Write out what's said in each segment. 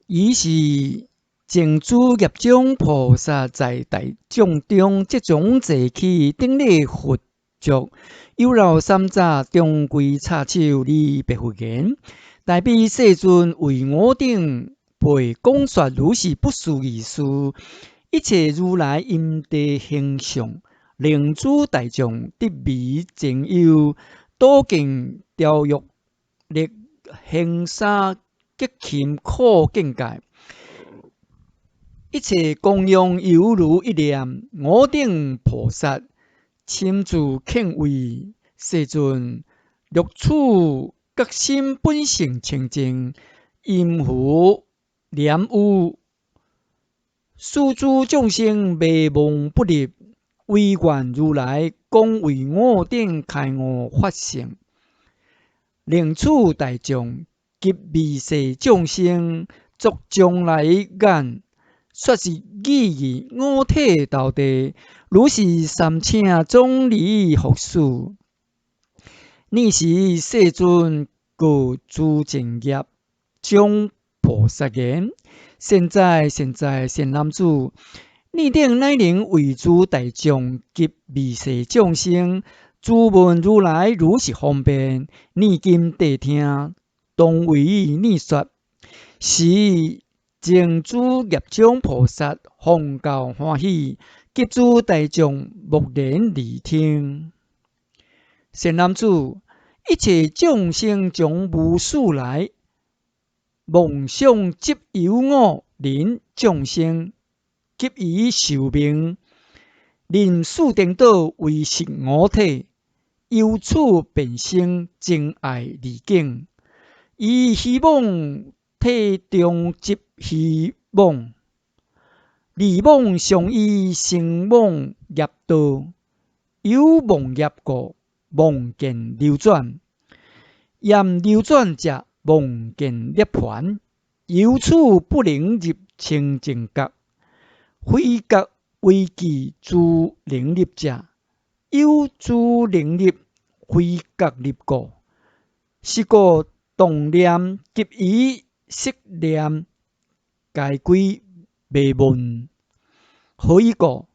爾時淨諸業長菩薩在大眾中，集中坐起，頂禮佛足，優樓三匝，長跪叉手，禮白佛言：大悲世尊，為我等輩廣說如是不思議事，一切如來因地行相，令諸大眾得離情憂，多見調御力行沙極勤苦境界。一切供養猶如一念，我等菩薩深自敬畏世尊，若此覺心本性清淨，陰符念有，使諸眾生迷妄不入，唯願如來廣為我等開悟法性，令此大眾及未世眾生作將來願。說是語義五體投地，如是三請總禮復始。爾時世尊告諸淨業長菩薩言：善哉善哉，善男子！爾等乃能為諸大眾及未世眾生，諮問如來如是方便。爾今諦聽，當為爾說。時淨諸業長菩薩奉教歡喜，及諸大眾默然聆聽。善男子，一切眾生從無始來，妄想執有我人眾生及以壽命，認四顛倒為實我體，由此便生憎愛二境，以虛妄體中執虛妄，二妄相依成妄業道，由妄業故，妄見流轉，厭流轉者妄見涅槃，由此不能入清淨覺，非覺唯具諸能入者，有諸能入，非覺入故。是故動念及以識念，皆歸迷悶。何以故？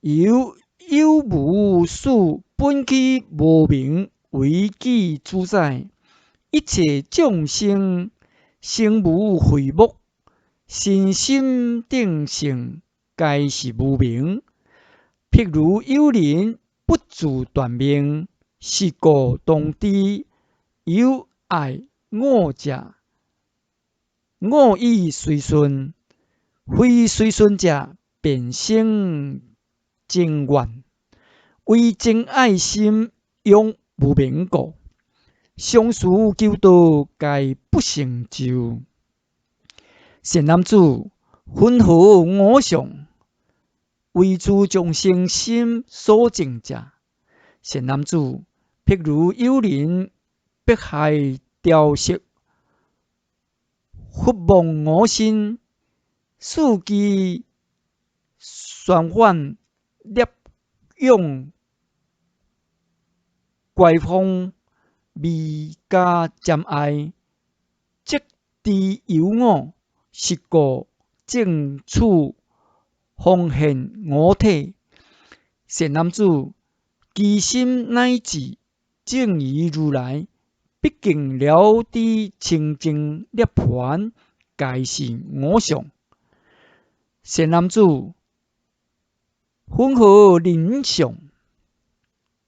由有無始本起無明為己主宰，一切眾生生無慧目，身心定性皆是無明。譬如有人不自斷命，是故當知有愛我者，我意隨順；非隨順者，便生憎怨。為憎愛心養無明故，上師求道皆不成就。善男子，雲何我相？為諸眾生心所證者。善男子，譬如有人迫害雕飾，覆妄我身，使其宣反捏用乖風，微加沾愛，則知有我，是故正處方現我體。善男子，其心乃至證於如來，畢竟了知清淨涅槃，皆是我相。善男子，雲何人相？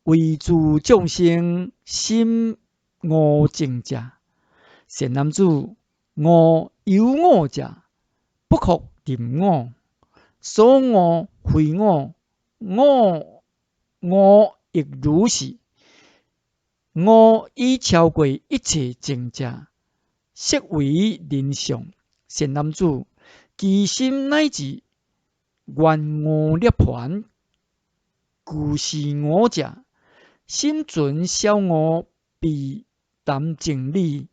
為諸眾生心悟證者。善男子，悟有我者，不復認我，所悟非我，我悟亦如是。悟已超過一切證者，色為人相。善男子，其心乃至願悟涅槃，具是我者，心存小我，彼談正理，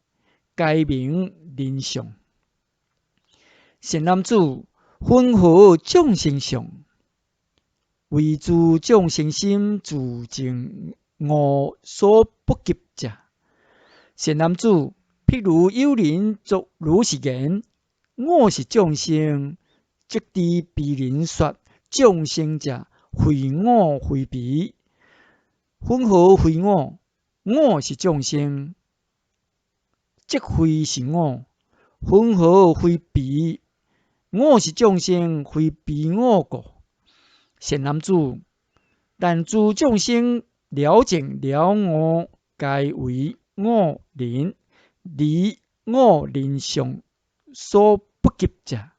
皆名人相。善男子，雲何眾生相？為諸眾生心自證悟所不及者。善男子，譬如有人作如是言：我是眾生，則知彼人說眾生者，非我非彼。雲何非我？我是眾生，則非是我。雲何非彼？我是眾生，非彼我故。善男子，但諸眾生了證了悟，皆為我人，離我人相所不及者，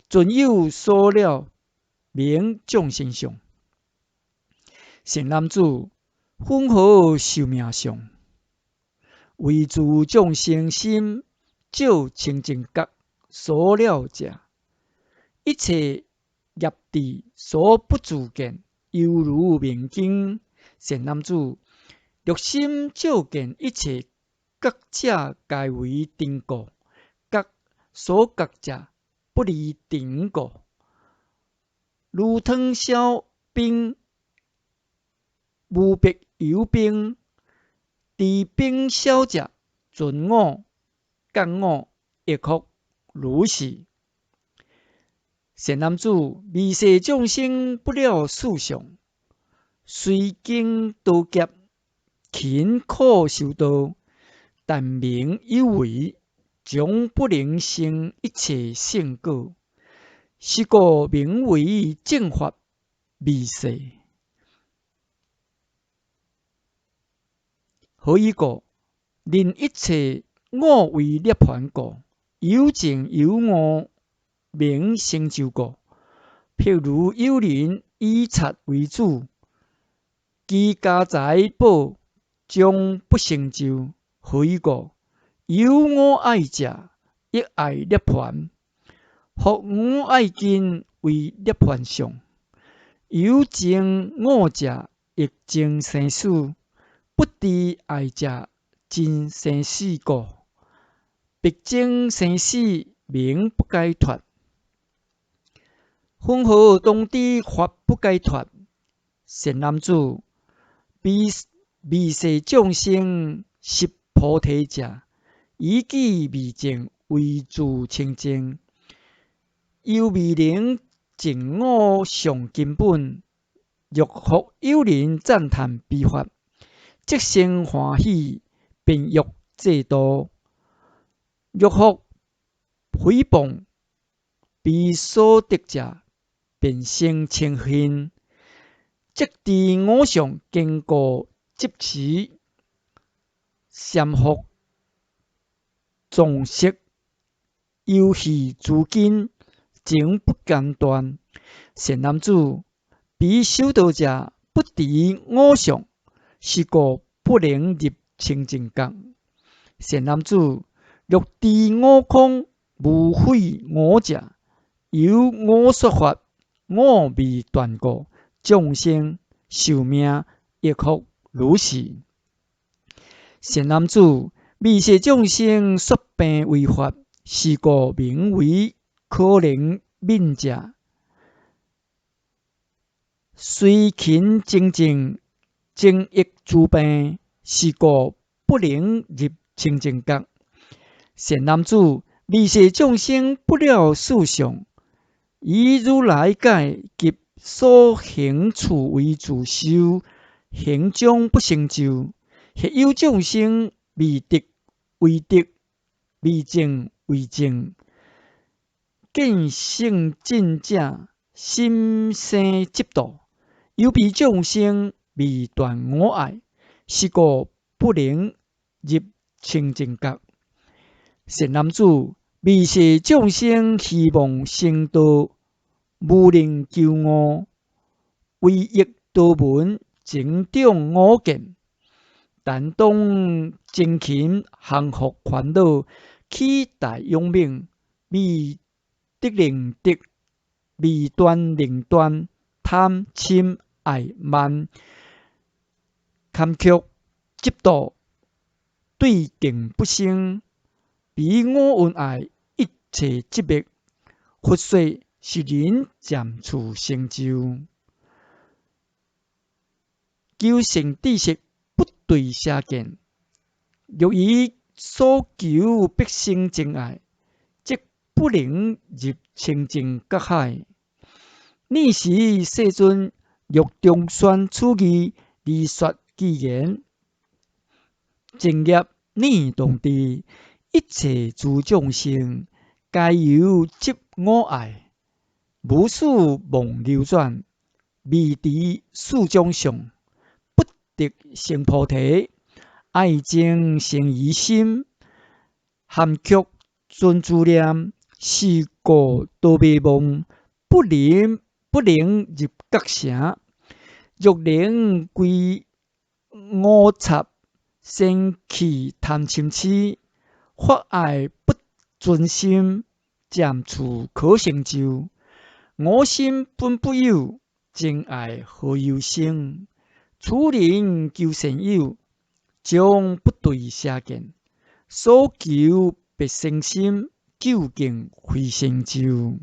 盡有所了，名眾生相。善男子，雲何壽命相？為諸眾生心照清淨覺所了者，一切業智所不自見，猶如明鏡。善男子，若心照見一切覺者，皆為定故，覺所覺者不離定故。如湯燒冰，無別有冰，知冰燒者，盡我、覺我，亦復如是。善男子，微細眾生不了四相，雖經多劫，勤苦修道，但名有為，終不能成一切聖果。是故名為正法微細。何以故？令一切我為涅槃故，有證有悟，名成就故。譬如有人以賊為主，其家財寶終不成就。何以故？有我愛者，亦愛涅槃。復我愛根為涅槃相。有證悟者，亦證生死；不知愛者，真生死故。彼證生死，名不解脫。雲何當知法不解脫？善男子，彼微細眾生實菩提者，以己未證為自清淨，猶未能證我上根本。若復有人讚歎彼法，即生歡喜，便欲濟度。若復誹謗彼所得者，便生嗔恨。則知我相堅固執持，三縛藏色，遊戲諸根，情不間斷。善男子，彼修道者不知我相，是故不能入清淨覺。善男子，若知我空，無非我者，由我說法，我未斷故，眾生壽命亦復如是。善男子，微細眾生說病為法，是故名為可憐憫者。雖勤精進，增益諸病，是故不能入清淨覺。善男子，微細眾生不了四相，以如來戒及所行處為自修，行將不成就。或有眾生未得為得，未證為證，見聖進者心生嫉妒，猶彼眾生未斷我愛，是故不能入清淨覺。善男子，微細眾生希望成道，無能求悟，唯欲多聞增長我見，但當精勤降伏煩惱，起大勇猛，未得能得，未斷能斷，貪嗔愛慢，坎曲嫉妒，對境不生，彼我恩愛一切執滅。佛說是人漸次成就，求善知識不對邪見。若以所求必生情愛，則不能入清淨覺海。爾時世尊欲重宣此義，而說偈言：淨業念動智，一切諸眾生，皆由執我愛，無始夢流轉，迷於四種相，不得成菩提。愛憎生於心，含卻存諸念，是故多迷夢，不能入覺城。若能歸五插，先棄貪嗔癡，發愛不存心，漸處可成就。我心本不有，情愛何由生？此人求善友，終不墜邪見。所求必生心，究竟非成就。